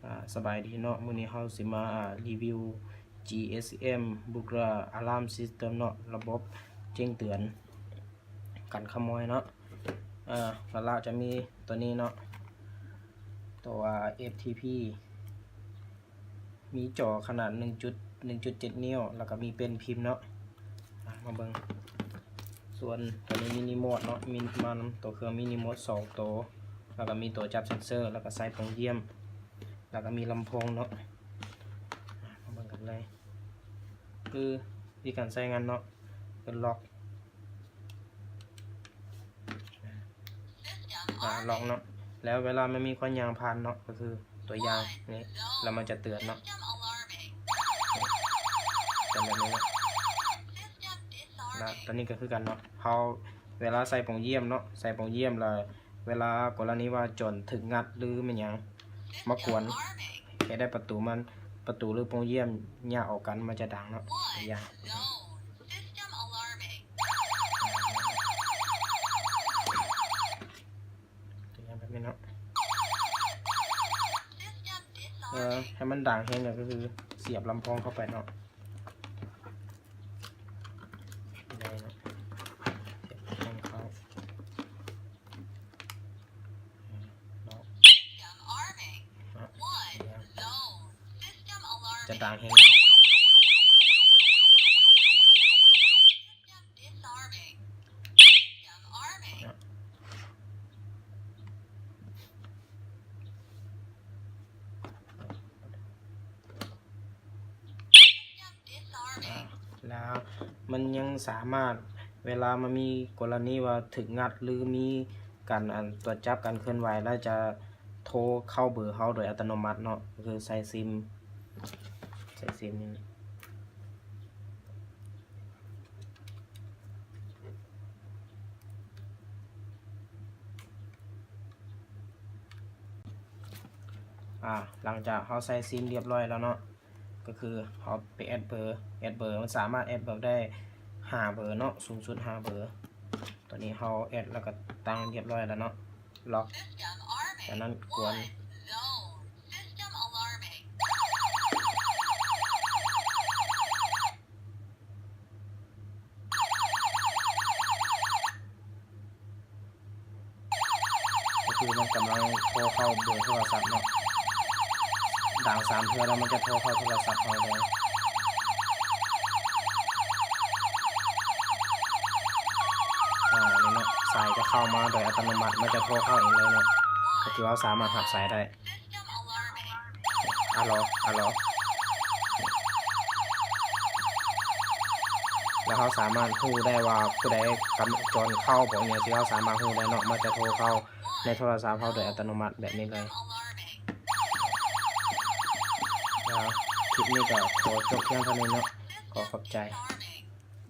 ອ່າ ສະບາຍດີເນາະ, ມື້ນີ້ເຮົາຊິມາ ອ່າ ຣີວິວ ຈີເອສເອັມ ບຸກຣາ ອາລາມ ຊິສເຕັມເນາະ, ລະບົບແຈ້ງເຕືອນກັນຂະໂມຍເນາະ. ອ່າ ຫຼັກໆຈະມີຕົວນີ້ເນາະ, ຕົວ ເອັຟທີພີ ມີຈໍຂະໜາດໜຶ່ງຈຸດ ໜຶ່ງຈຸດເຈັດນິ້ວ ແລ້ວກໍມີເປັນພິມເນາະ. ອ່າ ມາເບິ່ງ. ສ່ວນຕົວນີ້ມີຣີໂມດເນາະ, ມີມານຳຕົວເຄື່ອງ, ມີຣີໂມດສອງໂຕ, ແລ້ວກໍມີຕົວຈັບເຊັນເຊີ, ແລ້ວກໍສາຍປ່ອງຢ້ຽມ, ແລ້ວກໍມີລຳໂພງເນາະ. ອ່າ ມາເບິ່ງກັນເລີຍ. ຄືວິທີການໃຊ້ງານເນາະ, ເປັນລັອກ ອ່າ ລັອກເນາະ. ແລ້ວເວລາມັນມີຄົນຍ່າງຜ່ານເນາະ, ກໍຄືຕົວຢ່າງນີ້, ແລ້ວມັນຈະເຕືອນເນາະ, ເຕືອນແບບນີ້ເນາະ. ແລ້ວຕົວນີ້ກໍຄືກັນເນາະ, ເຮົາເວລາໃສ່ປ່ອງຢ້ຽມເນາະ, ໃສ່ປ່ອງຢ້ຽມແລ້ວ ເວລາກໍລະນີວ່າໂຈນຖືກງັດ ຫຼື ແມ່ນຫຍັງມາກວນ ເຮັດໃຫ້ປະຕູມັນ, ປະຕູ ຫຼື ປ່ອງຢ້ຽມຍາກອອກກັນ, ມັນຈະດັງເນາະ. ຕົວຢ່າງ ຕົວຢ່າງແບບນີ້ເນາະ. ເອີ ໃຫ້ມັນດັງແຮງກໍຄືສຽບລຳໂພງເຂົ້າໄປເນາະ. ໄດ້ເນາະ, ສຽບລຳໂພງເຂົ້າເນາະ, ຈະດັງແຮງເນາະ. ອ່າ ແລ້ວມັນຍັງສາມາດ ເວລາມັນມີກໍລະນີວ່າຖືກງັດ ຫຼື ມີການ ອັນ ຕວດຈັບການເຄື່ອນໄຫວ ແລ້ວຈະໂທເຂົ້າເບີເຮົາໂດຍອັດຕະໂນມັດເນາະ, ກໍຄືໃສ່ຊິມ ໃສ່ຊິມນີ້. ອ່າ ຫຼັງຈາກເຮົາໃສ່ຊິມລຽບຮ້ອຍແລ້ວເນາະ, ກໍຄືເຮົາໄປແອັດເບີ, ແອັດເບີ ມັນສາມາດແອັດເບີໄດ້ຫ້າເບີເນາະ, ສູງສຸດຫ້າເບີ. ຕອນນີ້ເຮົາແອັດແລ້ວກໍຕັ້ງລຽບຮ້ອຍແລ້ວເນາະ, ລັອກ, ຈາກນັ້ນກວນ. ກໍຄືມັນກຳລັງໂທເຂົ້າເບີໂທລະສັບເນາະ, ດັງສາມເທື່ອແລ້ວມັນຈະໂທເຂົ້າໂທລະສັບເຮົາເລີຍ. ອ່າ ນີ້ເນາະ, ສາຍຈະເຂົ້າມາໂດຍອັດຕະໂນມັດ, ມັນຈະໂທເຂົ້າເອງເລີຍເນາະ, ກໍຖືວ່າເຮົາສາມາດຮັບສາຍໄດ້. ອາໂຫຼ ອາໂຫຼ ແລ້ວເຮົາສາມາດຮູ້ໄດ້ວ່າຜູ້ໃດກຳລັງໂຈນເຂົ້າບໍ່ ອີ່ຫຍັງຊີ້ ເຮົາສາມາດຮູ້ໄດ້ເນາະ, ມັນຈະໂທເຂົ້າໃນໂທລະສັບເຮົາໂດຍອັດຕະໂນມັດແບບນີ້ເລີຍ. ແລ້ວຄລິບນີ້ກໍຂໍຈົບພຽງເທົ່ານີ້ເນາະ, ຂໍຂອບໃຈ.